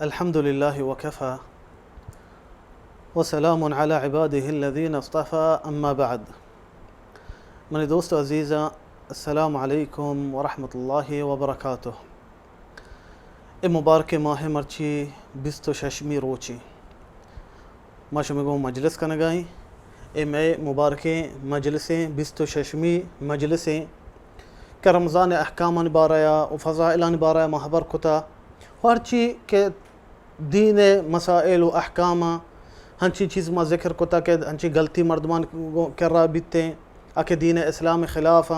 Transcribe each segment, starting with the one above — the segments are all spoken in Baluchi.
الحمد لله وكفى وسلام على عباده الذين اصطفى، أما بعد. منی دوست و عزیزاں، السلام علیکم ورحمۃ اللہ وبرکاتہ. اے مبارکیں ماہ مرچی بیست و ششمی روچی. ما شمے گوں مجلس کنگائیں. اے مئے مبارکیں مجلسیں، بیست و ششمی مجلسیں کہ رمضان احکامانی بارہ و فضائلانی بارہ ما حبر کتا. و ہرچی کہ دین مسائل و احکام، ہنچی چیز ما ذکر کتا کہ ہنچی غلطی مردمان کرا بیتیں، آ کہ دین اسلام خلاف،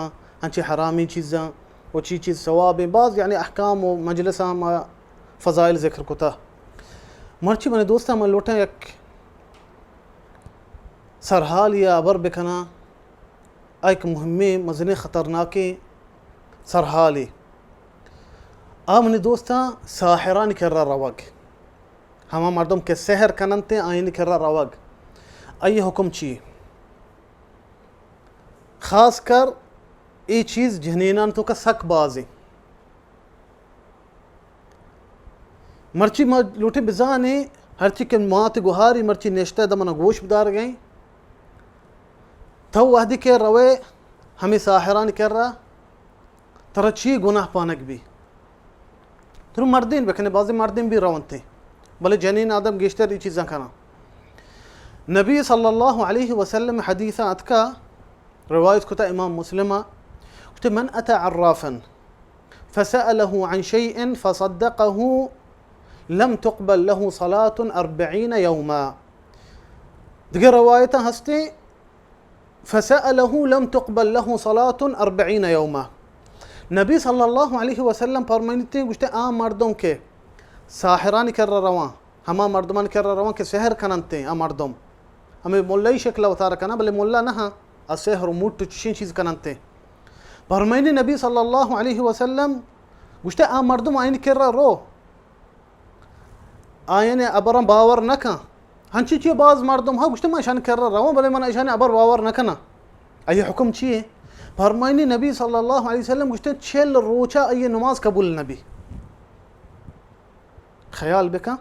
ہنچی حرامی چیزاں و چی چیز ثواب ہیں، باز یعنی احکام و مجلساں ما فضائل ذکر کتا. مرچی منی دوستاں، من لوٹاں یک سرحال یا ابر بکناں، آ یک مہمیں مزنیں خطرناکیں سرحالے. آ منی دوستاں، ساحرانی کرا روگ، ہما مردم کہ سحر کننت، آئین کرا روگ، آئی حکم چی؟ خاص کر اے چیز جنینان توکا سک بازیں. مرچی ما لوٹیں بزانیں، ہرچی کہ مات گوہاری مرچی نشتہ دمنا گوش بدارگئیں، تو وہدی کہ روے ہمیں ساحران کرا، ترا چی گناہ پانگ بی؟ ترا مردین بکنے، بازیں مردین بھی رونتے، بلے جنین آدم گیشتر ای چیزاں کنا. نبی صلی اللہ علیہ وسلم حدیث اتکا، روایت کتا امام مسلم، گوشتے: من اتى عرافا فسأله عن شيء فصدقه لم تقبل له صلاة أربعين يوما. دگہ روایت ہستے: فسأله لم تقبل له صلاة أربعين يوما. نبی صلی اللہ علیہ وسلم فرمائنتے، گوشتے: آ مردم کہ ساحرانی کرا رواں، ہما مردمانی کرا رواں کہ سحر کننتے، آ مردم ہمیں ملائی شکل وتارا کناں، بلے ملا نہ، آ سحر و موٹ چشیں چیز کننتے. فرمائنی نبی صلی اللہ علیہ وسلم گوشتے: آ مردم آئین کرا رو، آئین ابراں باور نہ کن. ہنچی چی باز مردم ہا گوشتے: من اشان کرا رواں، بلے من اشان ابر باور نہ کناں. آئی حکم چی ہے؟ فرمائنی نبی صلی اللہ علیہ وسلم گوشتے: چل روچا آئی نماز قبول نہ بی. خیال بکن،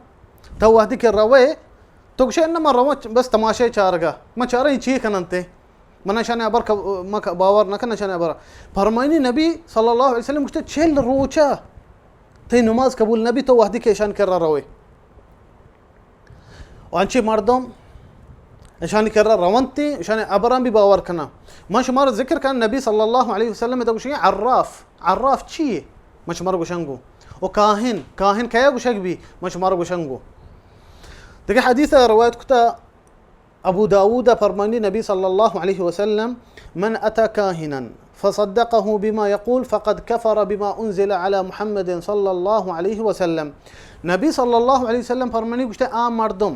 تو وہدی کہ روے، تو گوشے: اناں من رواں بس تماشے چارگا، من چارا اے چی کننتے، من اشان ابر ک-، من ک-، باور نہ کن اشان ابر. فرمائنی نبی صلی اللہ علیہ وسلم گوشتے: چل روچا تئی نماز قبول نہ بی، تو وہدی کہ اشان کرا روے. و انچیں مردم اشانی کرا رونت، اشانی ابراں بھی باور کناں. من شمارا ذکر کناں، نبی صلی اللہ علیہ وسلم تو گوشی عراف. عراف چی ہے؟ من شمارا گوشنگو. و کاہن، کاہن کیا گوشگ بی؟ من شمارا گوشنگو. دگہ حدیث روایت کتا ابو داود، فرمانی نبی صلی اللہ علیہ وسلم: من اتى كاهنا فصدقه بما يقول فقد كفر بما أنزل على محمد صلى الله عليه وسلم. نبی صلی اللہ علیہ وسلم فرمانی گوشتے: آ مردم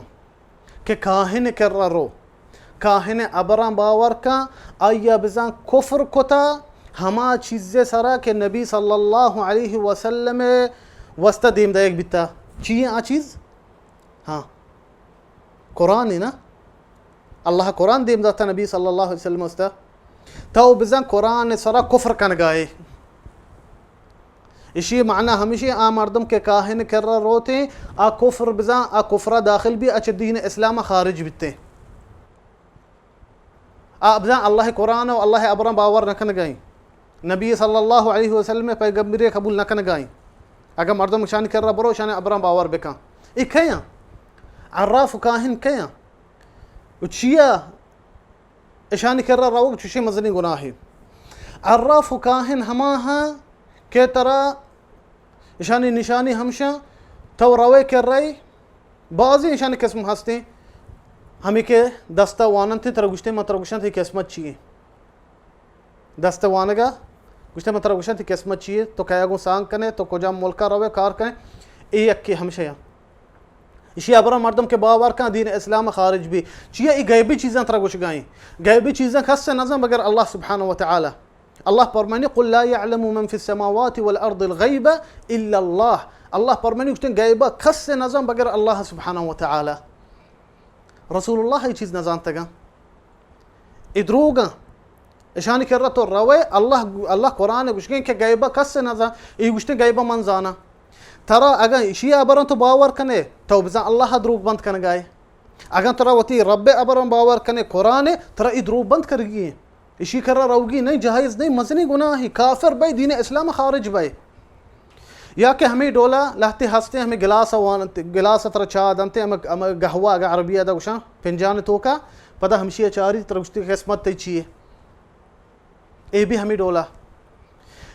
کہ کاہن کرا رو، کاہن ابراں باور کن، آیا بزاں کفر کتا ہما چیز سرا کہ نبی صلی اللہ علیہ وسلم واسطہ دیم دایگ بیتا. چی آ چیز؟ ہاں، قرآن ہے نا. اللہ قرآن دیم داتا نبی صلی اللہ علیہ وسلم واسطہ. تو بزاں قرآن سرا کفر کنگائے. اشی معنی ہمیشی آ مردم کہ کاہن کرا روتے، آ کفر بزاں، آ کفرا داخل بی، اچ دین اسلام خارج بیتے. آ بزاں اللہ قرآن و اللہ ابراں باور نہ کنگائیں. نبی صلی اللہ علیہ وسلم پیغمبری قبول نہ کنگائیں. اگر مردم شان کرا برو، شان ابراں باور بکن. اے کیاں؟ عراف و کاہن کیاں؟ و چیا اشانی کرا روگ چوشیں مزنیں گناہے؟ عراف و کاہن ہما ہاں کہ ترا اشانی نشانی ہمشاں، تو روے کرا، بازیں اشانی قسم ہستیں، ہمیں کہ دستا واننت، ترا گوشتے، من ترا گوشاں تئی قسمت چی ہے؟ دست وانگا گوشتے، من ترا گوشاں تئی قسمت چی ہے؟ تو کیا گوں سانگ کنے؟ تو کجام ملکا روے کار کنے؟ اے یکے ہمشہ یا. اشی ابرا مردم کہ باور کن، دین اسلام خارج بی. چیا؟ ای غیبی چیزاں ترا گوشگائیں. غیبی چیزاں کس نزان بغیر اللہ سبحانہ و تعالی. اللہ فرمانی: قل لا يعلم من في السماوات والأرض الغيب إلا الله. اللہ فرمانی گوشتن غیبا کس نزان بغیر اللہ سبحانہ و تعالی. رسول اللہ ای چیز نزانتگاں. ای دروگاں. اشانی کرا تو روے، اللہ، اللہ قرآن گوشگیں کہ غیبا کس نزان، ای گوشتن غیبا من زاناں. ترا اگاں اشی ءِ ہبراں تو باور کنے، تو بزاں اللہ ءَ دروگ بند کنگائے۔ اگاں ترا وتی رب ءِ ہبراں باور کنے، قرآن ءَ، ترا اے دروگ بند کرگی ایں۔ اشی کرا روگی نہیں، جائز نہیں، مزنی گناہی، کافر بئے، دین اسلام خارج بئے۔ یا کہ ہمے ڈولا لہتے ہستے، ہمے گلاس وانتے، گلاس ترا چاہ دنتے، ہمے، ہمے گہوہ اگاں عربی ادا گوشاں، پنجان توکا، پدا ہمشی چاری ترا گوشتی قسمت تئی چیے۔ اے بھی ہمے ڈولا۔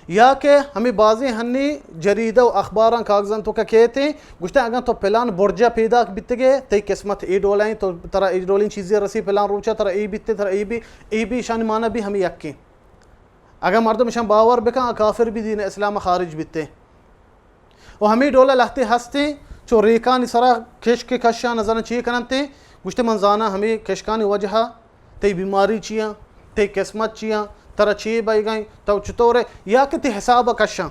یا کہ ہمے بازیں ہنی جریدہ و اخباراں کاغذاں توکا کیتے، گوشتے اگاں تو پلان برجا پیداک بیتگے، تئی قسمت اے ڈولا ایں، تو ترا اے ڈولیں چیزے رسی پلان روچا، ترا اے بیتے، ترا اے بھی، اے بھی اشانی معنی بھی ہمے یکیں۔ اگاں مردم اشان باور بکن، آ کافر بھی دین اسلام خارج بیتے۔ و ہمے ڈولا لہتے ہستیں، چو ریکانی سرا کشک کشاں نزاناں چی کننتے، گوشتے من زاناں ہمے کشکانی وجہا تئی بیماری چیاں، تئی قسمت چیاں، ترا چی بئیگائیں، تو چطورے، یا کہ تئی حساب کشاں۔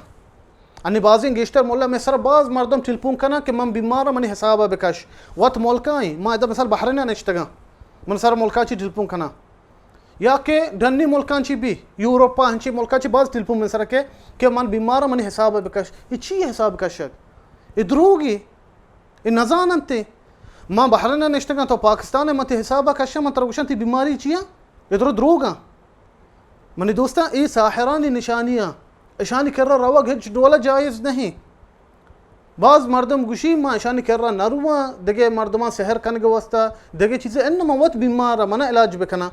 انی بازیں گیشتر مولا مئے سرا باز مردم ٹیلیفون کناں کہ من بیماراں، منی حساب بکش۔ وت ملکائیں، ما ادا مثال بحرین نشتگاں، من سر ملکا چی ٹیلیفون کناں۔ یا کہ ڈنی ملکاں چی بی، یورپا ہنچی ملکاں چی باز ٹیلیفون من سر کے کہ من بیماراں، منی حساب بکش۔ اے چی حساب کشگ؟ اے دروگی، اے نزاننتے۔ ما بحرین نشتگاں، تو پاکستان، من تئی حساب کشاں، من ترا گوشاں تئی بیماری چیاں؟ اے درو دروگاں۔ منی دوستاں، اے ساحرانی نشانیاں، اشانی کرا روگ ہچ ڈولا جائز نہیں۔ باز مردم گوشی، ما اشانی کرا نہ رواں، دگہ مردماں سحر کنگ واسطہ، دگہ چیزے، اناں من وت بیمار آں، منا علاج بکناں،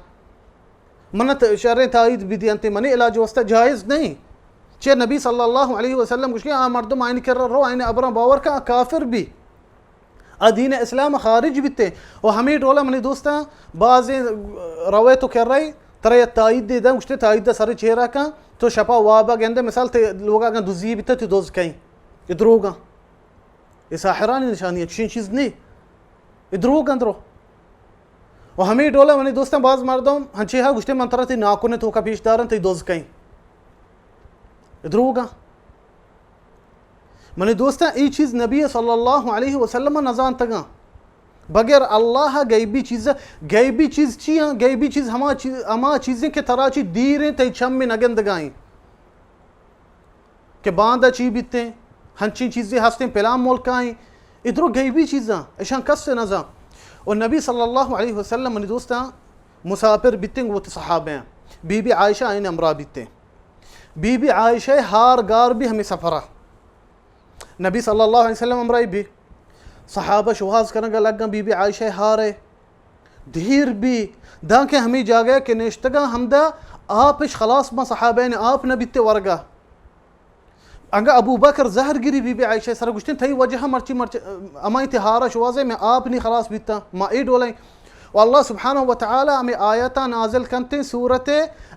منا ت-، شریں تائید بدیانتے، منی علاج واسطہ جائز نہیں۔ چہ نبی صلی اللہ علیہ وسلم گوشی، آ مردم آئین کرا رو، آئین ابراں باور کا، آ کافر بھی، آ دین اسلام خارج بیتے۔ و ہمے ڈولا منی دوستاں، بازیں روے تو کرا، ترا یک تائید دے داں، گوشتے تائید سر چیرا کن، تو شپا وابا گندے، مثال تے لوگا اگاں دزی بیتے، تو دز کئیں۔ اے دروگاں۔ اے ساحرانی نشانی ایں، چشیں چیز نی۔ اے دروگ ایں، درو۔ و ہمے ڈولا منی دوستاں، باز مردم ہنچی ہا گوشتے، من ترا تئی ناکن توکا پیش داراں، تئی دز کئیں۔ اے دروگ ایں۔ منی دوستاں، اے چیز نبی صلی اللہ علیہ وسلم نزانتگاں۔ بغیر اللہ غیبی چیز، غیبی چیز چی ایں؟ غیبی چیز ہما چیز، ہما چیزیں کہ ترا چی دیریں، تئی چم نگندگائیں۔ کہ باندا چی بیتیں، ہنچیں چیزے ہستیں پلان ملکائیں، اے درو غیبی چیزاں، اشاں کس نزان۔ و نبی صلی اللہ علیہ وسلم، منی دوستاں، مسافر بیتیں گوں وتی صحابیاں، بی بی عائشہ آئین ہمراہ بیتیں۔ بی بی عائشہ ہار گار بی ہمے سفرا۔ نبی صلی اللہ علیہ وسلم ہمراہی بی۔ صحابہ شوہاز کنگا لگاں، بی بی عائشہ ہارے دیر بی، دانکہ ہمے جاگہ کہ نشتگاں ہمدا آپش خلاص باں، صحابین آپ نہ بیتے ورگا۔ انگا ابو بکر زہر گری بی بی عائشہ سر، گوشتیں، تئی وجہ مرچی، مرچی ہمائی تئی ہارا شوہازے، میں آپ نی خلاص بیتاں، ما اے ڈولیں۔ و اللہ سبحانہ و تعالی ہمے آیتاں نازل کنتیں سورت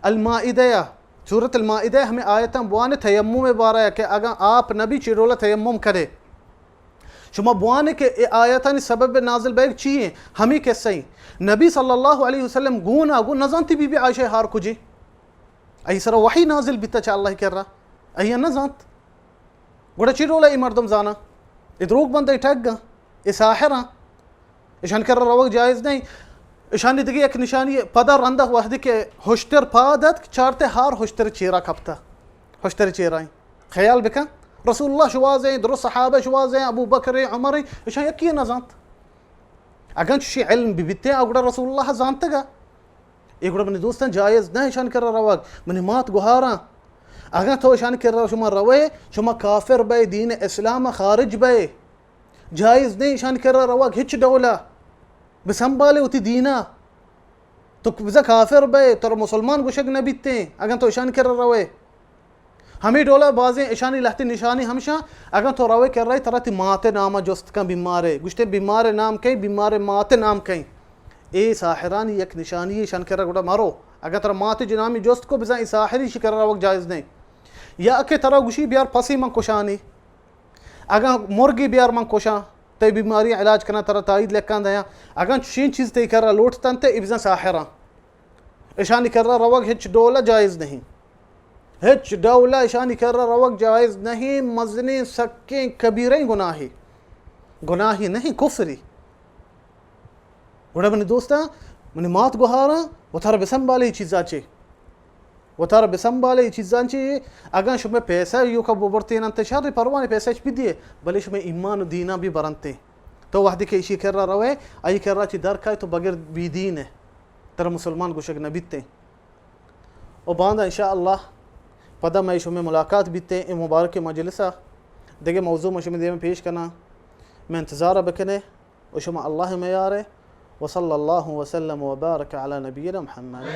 المائدہ۔ سورت المائدہ ہمے آیتاں بوانے تیمم بارہ کہ اگاں آپ نبی چی ڈولا تیمم کرے۔ شما بوانے کہ اے آیتانی سبب نازل بیگ چی ایں؟ ہمے قصہ ایں۔ نبی صلی اللہ علیہ وسلم گونا گو نزانتی بی بی عائشہ ہار کجے۔ ای سر وحی نازل بیتا چہ اللہ کرا۔ ای نزانت۔ گڑا چی ڈولا اے مردم زانا؟ اے دروگ بندے، ٹگاں، اے ساحراں۔ اشان کرا روگ جائز نہیں۔ اشانی دگہ یک نشانی پدا رندا وحدی کہ ہشتر پاد ات، چارتے ہار ہشتر چیرا کپتا۔ ہشتر چیرا ایں۔ خیال بکن، رسول اللہ شوازیں، درو صحابہ شوازیں، ابو بکر، عمر، اشان یکی نزانت۔ اگن چشی علم ببیتیں، آ گڑا رسول اللہ زانتگا۔ اے گڑا منی دوستاں جائز نہ اشان کرا روگ۔ منی مات گوہاراں، اگن تو اشان کرا شما روے، شما کافر بئے، دین اسلام خارج بئے۔ جائز نہ اشان کرا روگ ہچ ڈولا۔ بسنبالے وتی دینا۔ تو بزاں کافر بئے، ترا مسلمان گوشگ نہ بیتیں، اگاں تو اشانی کرا روئے۔ ہمے ڈولا بازیں اشانی لہتیں نشانی ہمشاں، اگاں تو روئے کرا، ترا تئی مات ءِ نام ءَ جست کن بیمارے، گوشتے بیمار ءِ نام کئیں، بیمار ءِ مات ءِ نام کئیں۔ اے ساحرانی یک نشانی، اشان کرا گڑا مرو۔ اگاں ترا مات ءِ نامی جست کو، بزاں اے ساحری، اشی کرا روگ جائز نئیں۔ یا کہ ترا گوشی بیار پسے من کشانی۔ اگاں مرگے بیار من کشاں، تئی بیماری علاج کناں، ترا تائید لکھاں دیاں۔ اگاں چشیں چیز تئی کرا لوٹتنت، اے بزاں ساحراں۔ اشانی کرا روگ ہچ ڈولا جائز نہیں۔ ہچ ڈولا اشانی کرا روگ جائز نہیں۔ مزنیں سکیں کبیریں گناہے۔ گناہے نہیں، کفرے۔ گڑا منی دوستاں، منی مات گوہاراں، وتارا بسنبالے اے چیزا چے۔ وتارا بسنبالے، اے چیزاں چی اگاں شمئے پیسہ ایوکا ببرتیننت، شر، پرواہ نی، پیسہ اچ بدیے، بلے شمئے ایمان و دینا ببرنتے۔ تو وہدے کہ ایشی کرا روئے، آئی کرا چی در کائے، تو بغیر بے دین ئے، ترا مسلمان گوشگ نہ بیتے۔ و باندا انشاءاللہ پدا مئے شمئے ملاقات بیتے اے مبارک مجلسا، دگہ موضوع ما شمئے دیما پیش کناں، مئے انتظارا بکنے۔ و شما اللہ میارے۔ وصلی اللہ وسلم وبارک علی نبینا محمد۔